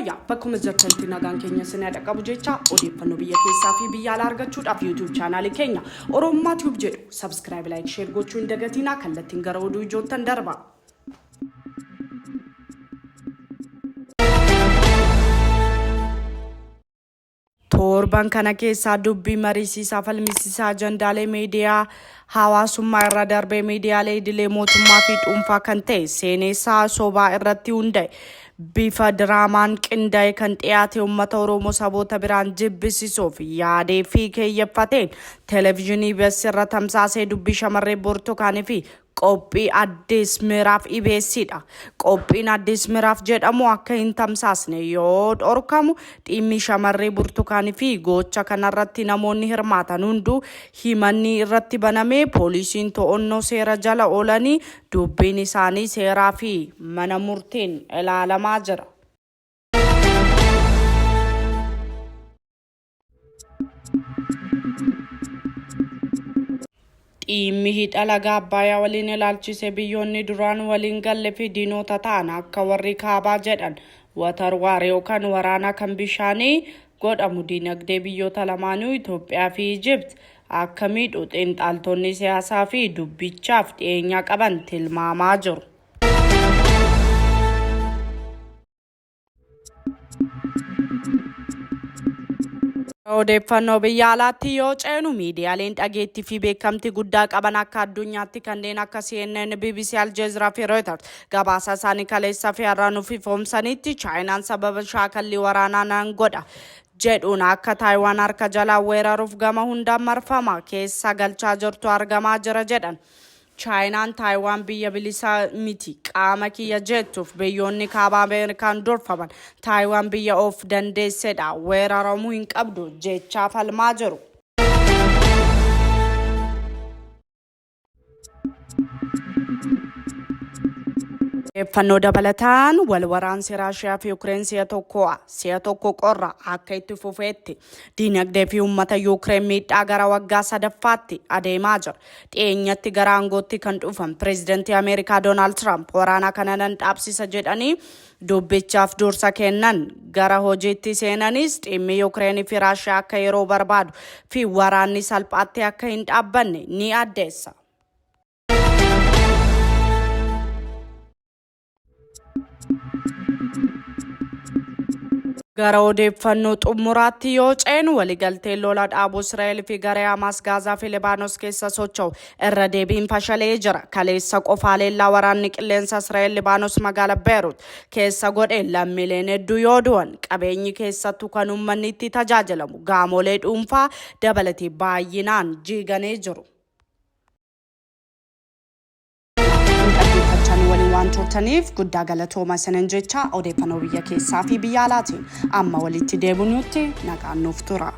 Yooyyaa bakkuma jirtanitti nagaan keenya isin haa dhaqqabu jecha odeeffannoo biyya keessaa fi biyya alaa argachuudhaaf YouTube chaanaalii keenya Oromummaa Tube jedhu subscribe, like, share gochuu hin dagatinaa. Kallattiin gara oduu ijoottan darba. Torban kana keessaa dubbii mariisiisaa falmisiisaa ajandaalee miidiyaa hawaasummaa irra darbee miidiyaalee idilee mootummaa fi dhuunfaa kan ta'e seenessaa sobaa irratti hunda'e bifa diraamaan qindaa'e kan dhiyaate uummata Oromoo saboota biraan jibbisisuuf yaadee fi keeyyeffateen televizyinii EBS irra tamsaasee dubbii shamarree Burtukaanii fi Qophii Addis Miraaf EBS dha. Qophiin Addis Miraaf jedhamu akka hin tamsaasne yoo dhorkamu dhimmi shamarree Burtukaan fi gocha kanarratti namoonni hirmaatan hunduu himanni irratti banamee poolisiin to'onnoo seera jala oolanii dubbiin isaanii seeraa fi mana murtiin ilaalamaa jira. Dhimmi hidha laga Abbayaa waliin ilaalchise biyyoonni duraan waliin galle fi diinoota ta'an akka warri kaabaa jedhan water war yookaan waraana kan bishaanii godhamu diinagdee biyyoota lamaanuu Itoophiyaa fi Ijipt akka miidhu xiinxaaltonni siyaasaa fi dubbichaaf dhiyeenya qaban tilmaamaa jiru. Odeeffannoo biyya alaatti yoo ceenu miidiyaaleen dhageettii fi beekamtii guddaa qaban akka addunyaatti kanneen akka CNN, BBC, Al Jazeera fi Reuters gabaasa isaanii kaleessa fi har'a nuuf ifoomsanitti Chaayinaan sababa shaakallii waraanaa nan godha jedhuun akka Taayiwaan harka jalaa weeraruuf gama hundaan marfama keessa galchaa jirtu argamaa jira jedhan. Chaayinaan Taayiwaan biyya bilisa miti qaama kiyya jettuuf biyyoonni kaaba Ameerikaan durfaman Taayiwaan biyya of dandeessedha weeraramuu hin qabdu jechaa falmaa jiru. Odeeffannoo dabalataan wal waraansi Raashiyaa fi Yukireen si'a tokko ho'a, si'a tokko qorra akka itti fufeetti diinagdee fi uummata Yukireen miidhaa gara waggaa sadaffaatti adeemaa jira. Dhiyeenyatti gara aangootti kan dhufan pireezidantii Ameerikaa Doonaald Tiraamp waraana kana nan dhaabsisa jedhanii dubbichaaf dursa kennan gara hojiitti seenanis dhimmi Yukireen fi Raashiyaa akka yeroo barbaadu fi waraanni salphaatti akka hin dhaabbanne ni addeessa. Gara odeeffannoo xumuraatti yoo ceenu waligalteen lola dhaabuu Israa'el fi garee Hamaas Gaazaa fi Libaanos keessa socho'u irra deebiin fashalee jira. Kaleessa qofaa leellaa waraanni qilleensa Israa'el Libaanos magaala Beerut keessa godhe lammiileen hedduu yoo du'an qabeenyi keessattuu kan uummanni itti tajaajilamu gaamolee dhuunfaa dabalatee baay'inaan jiiganii jiru. Nu dhaggeeffachaa nu waliin waan turtaniif guddaa galatooma isinin jecha odeeffannoo biyya keessaa fi biyya alaatiin amma walitti deebinutti nagaan nuuf tura.